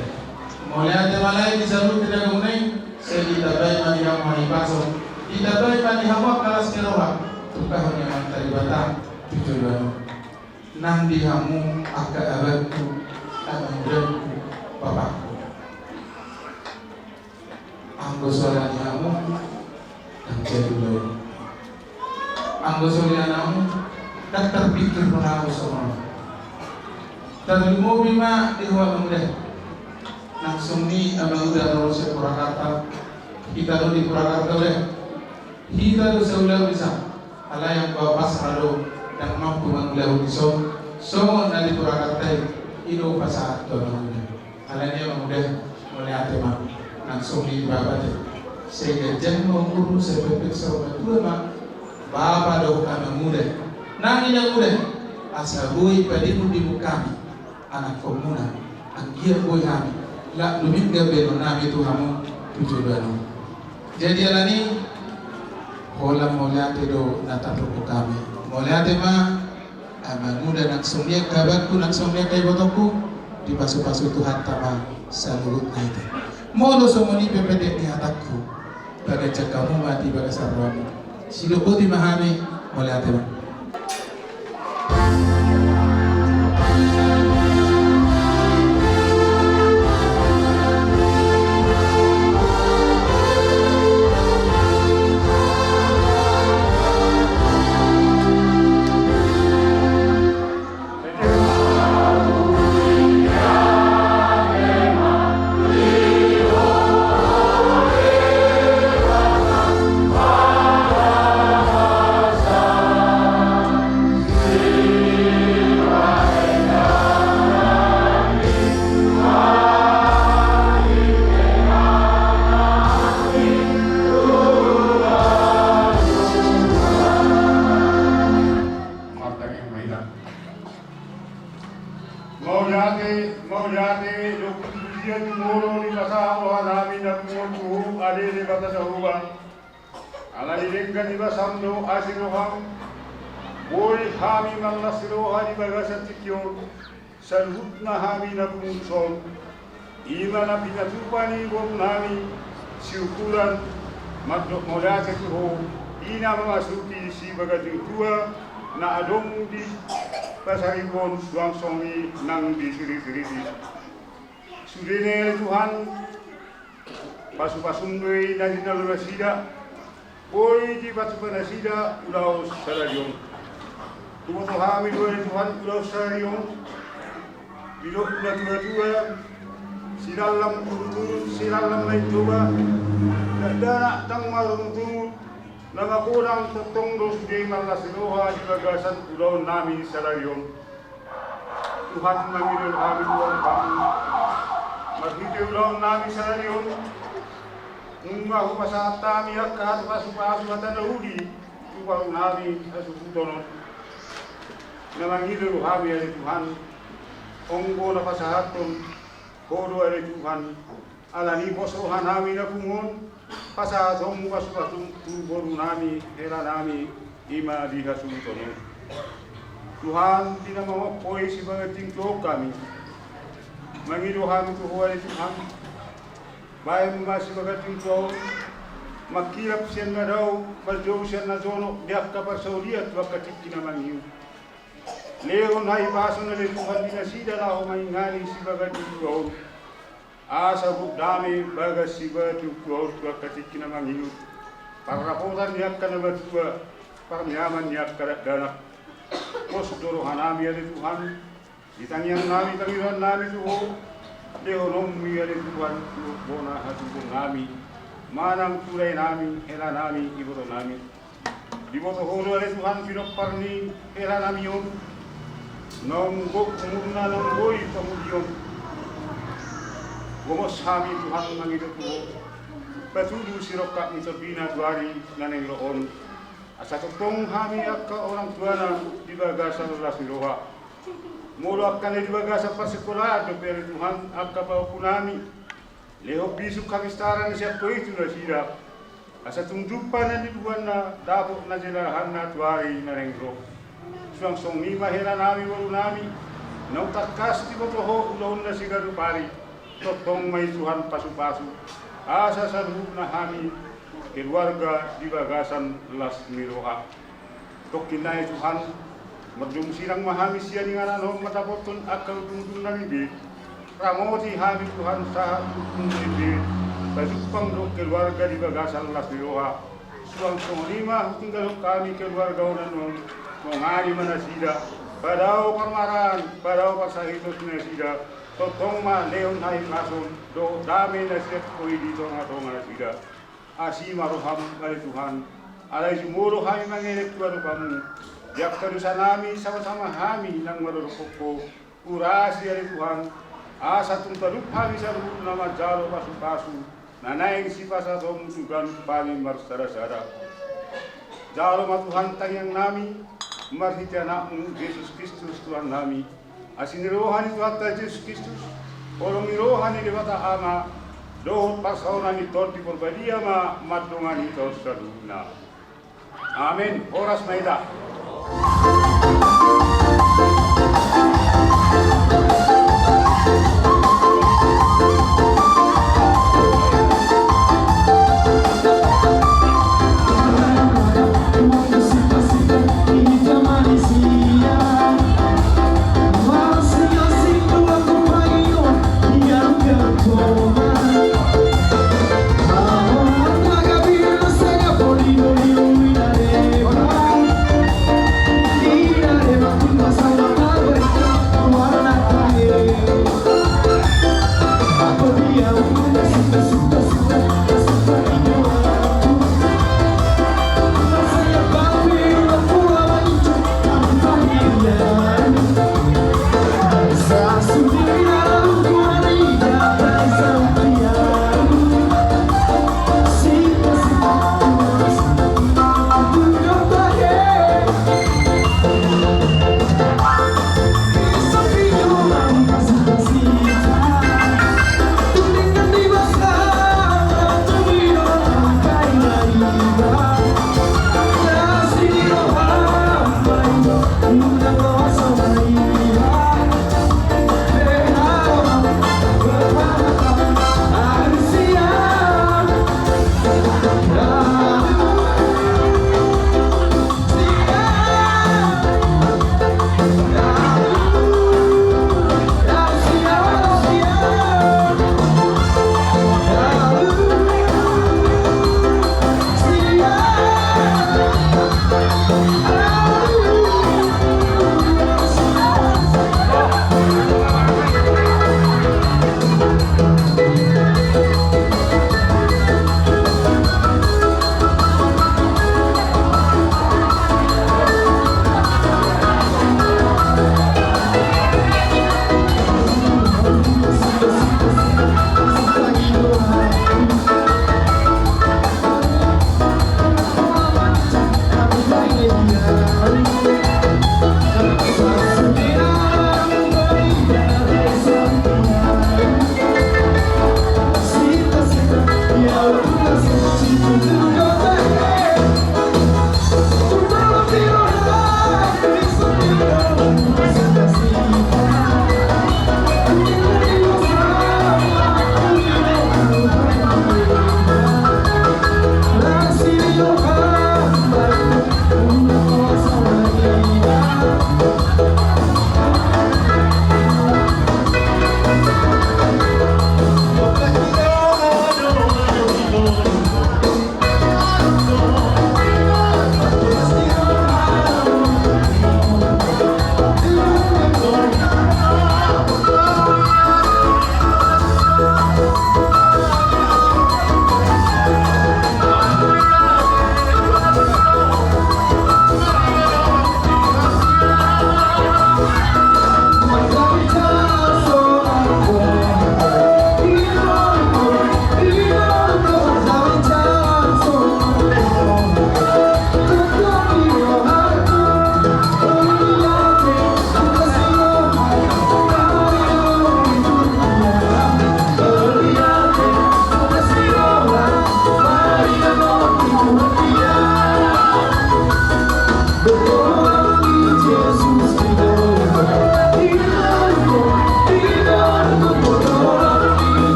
Mauliate ma lae di saluhut tenagamuna i, sai ditambai ma di hamu hahipason, ditambai ma di hamu angka las ni roha, tungkahon ni Amanta Debata tu joloan on. Nang di hamu angka abangku, amangudangku, bapakku. Anggo so alani hamu, ndang jadi ulaon. Anggo so alani hamu, ndang tarpikir pun hamu songon on. Tarlumobi ma di ho amanguda. Nang songon i amanguda na ro sian Purwakarta. Hita do di Purwakarta, uda. Hita do saulaon dison. Alai anggo ahu pasra do, ndang mampu mangulahon dison songon na di Purwakarta i, i do hupasahat tu amanguda. Alani i amanguda, mauliate ma. Nang songon i di bapa te. Sai ganjang ma umurmu, sai pepet saur matua ma bapa dohot amanguda. Nang inanguda, asa boi padimundimon hami anakkonmuna, anggiat boi hami, laho dumenggan bahenon nami tu hamu tu joloan on. Jadi alani i, holan mauliate do na tarlumobi hami. Mauliate ma, amanguda, nang songon i angka abangku, nang songon i angka ibotongku, dipasupasu Tuhanta ma saluhutna i te. Molo songon i pe pendek ni hatangku, paganjang hamu ma di bagasan rohamu. Sidok boti ma hami, mauliate ma. Mauliate, mauliate, dohot pujipujian jumolo dipasahat rohanami na pungu on tu Ho ale Debata Jahowa. Ala ni denggan ni basam dohot asi ni roham, boi hami marlas ni roha di bagasan tingki on, saluhutna hami na pungu dison. I ma na pinatupa ni borunami si Ukuran mandok mauliate tu Ho, i na mamasuki Sibaganjing Tua na adong di pasaribu on, suang songon i nang di sirisirisi. Sude ni ale Tuhan, pasupasum do i na jinalo nasida, boi dipatupa nasida ulaon sadari on. Huboto hami do ale Tuhan ulaon sadari on, didok natuatua, silallam turuturu, silallam Naitoba, dakdanak ndang marungutungut, na magodang tongtong do sude marlas ni roha di bagasan ulaonnami sadari on. Tuhan, mangido hami Tuhan, marhite ulaonnami sadari on, nunga hupasahat hami angka hata pasupasu, hata na uli tu borunami hasuhuton on. Na mangido do hami ale Tuhan, on do na pasahathon Ho do ale Tuhan. Alani i pos rohanami na pungu on, pasahatonmu pasupasu tu borunami, helanami, i ma di hasuhuton on. Tuhan, di na mamompo i Sibaganjing Tua on hami. Mangido hami tu Ho ale Tuhan. Bahen ma Sibaganjing Tua on mangkilap sian na dao, manjou sian na jonok di angka parsaulian tu angka tingki na mangihut. Lehon hahipason ale Tuhan di nasida laho mangalului sibagas ni tua on. Asa gok dame bagas sibagas ni tua on tu angka tingki na mangihut. Parrapotan ni angka na matua, parniaman ni angka dakdanak. Pos do rohanami ale Tuhan, di tangiangnami, pangidoannami tu Ho, lehononMi ale Tuhan tu bona hatubuannami, manang tu dainami, helanami, ibotonami. Diboto Ho do ale Tuhan pinompar ni helanami on, naung gok umurna naung boi pamulion. Gomos hami Tuhan mangido tu Ho, patudu sirongkap ni tondina tu ari na naeng ro on. Asa tongtong hami angka orang tuana di bagasan las ni roha. Molo angka na di bagasan parsikolaan dope ale Tuhan angka pahompunami, lehon bisuk hapistaran sian Ho i tu nasida. Asa tung jumpa na nibuanna dapot na jala hanna tu ari na naeng ro. Suang songon i ma helanami borunami, naung tangkas diboto Ho ulaonna siganup ari. Tongtong ma i Tuhan pasupasu, asa saluhutna hami keluarga di bagasan las ni roha. Tongkin nai Tuhan, marjumusirang ma hami sian inganan on mandapothon angka ujung-ujungnami be. Ramoti hami Tuhan sahat tu ujungnami be, pajumpang dohot keluarga di bagasan las ni roha. Suang songon i ma hutinggalhon hami keluarga on annon, mangani ma nasida, padao parmaraan, padao parsahiton nasida, tongtong ma lehon hahipason dohot dame na sian Ho i di tonga-tonga nasida. Asi ma rohaM ale Tuhan, alai jumolo hami mangelek tu adopanMu, di angka dosanami sama-sama hami naung mandokkon Ho, urasi ale Tuhan, asa tung talup hami saluhutna manjalo pasupasu na naeng sipasahatonMu tu ganup hami marsada-sada. Jalo ma Tuhan tangiangnami, marhite AnakMu Jesus Kristus Tuhannami, asi ni roha ni Tuhanta Jesus Kristus, holong ni roha ni Debata Ama, dohot parsaoran ni Tondi Parbadia ma mandongani hita saluhutna. Amen. Horas ma hita.